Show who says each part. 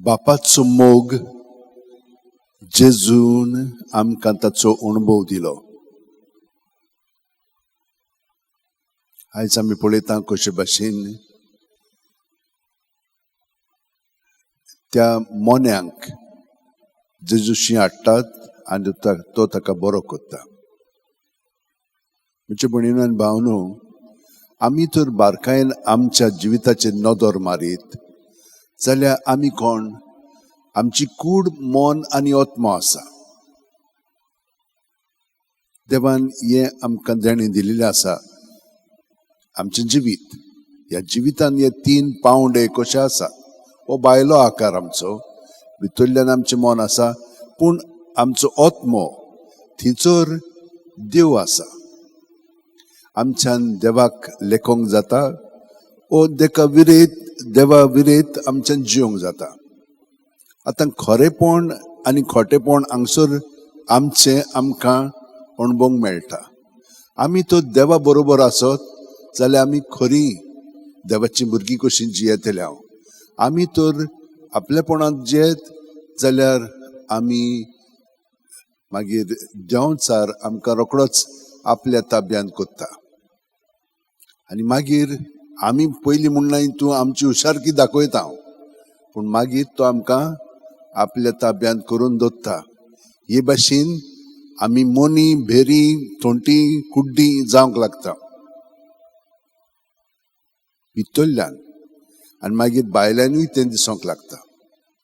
Speaker 1: बापाचो मोग जेजून आमकां ताचो अणभव दिलो. आयज आमी पळयता कशे भाशेन त्या मोन्यांक जेजूशी हाडटात आनी तो ताका बरो करता. म्हजे भयणीन आनी भावनो, आमी तर बारकायेन आमच्या जिविताचेर नदर मारीत जाल्यार आमी कोण? आमची कूड, मन आनी आत्मो आसा. देवान हें आमकां देणें दिल्लें आसा. आमचें जिवीत, ह्या जिवितान हे तीन पांवडे कशे आसात. हो भायलो आकार आमचो, भितरल्यान आमचें मन आसा, पूण आमचो आत्मो थंयसर देव आसा. आमच्यान देवाक लेखोंक जाता ओ देका विरेत, देवा विरेत आमच्यान जियोंक जाता. आतां खरेपण आनी खोटेपण हांगसर आमचें आमकां अणभवंक मेळटा. आमी तो देवा बरोबर आसत जाल्यार आमी खरी देवाची भुरगीं कशीं जियेतले. हांव आमी तर आपलेपणांत जियेत जाल्यार आमी मागीर देंवचार आमकां रोकडोच आपल्या ताब्यांत कोत्ता. आनी मागीर आमी पयलीं म्हणना तूं आमची हुशारकी दाखयता हांव, पूण मागीर तो आमकां आपल्या ताब्यांत करून दवरता. हे भाशेन आमी मोनी, भेरी, थोंटी, कुड्डी जावंक लागता भितरल्यान, आनी मागीर भायल्यानूय तें दिसूंक लागता.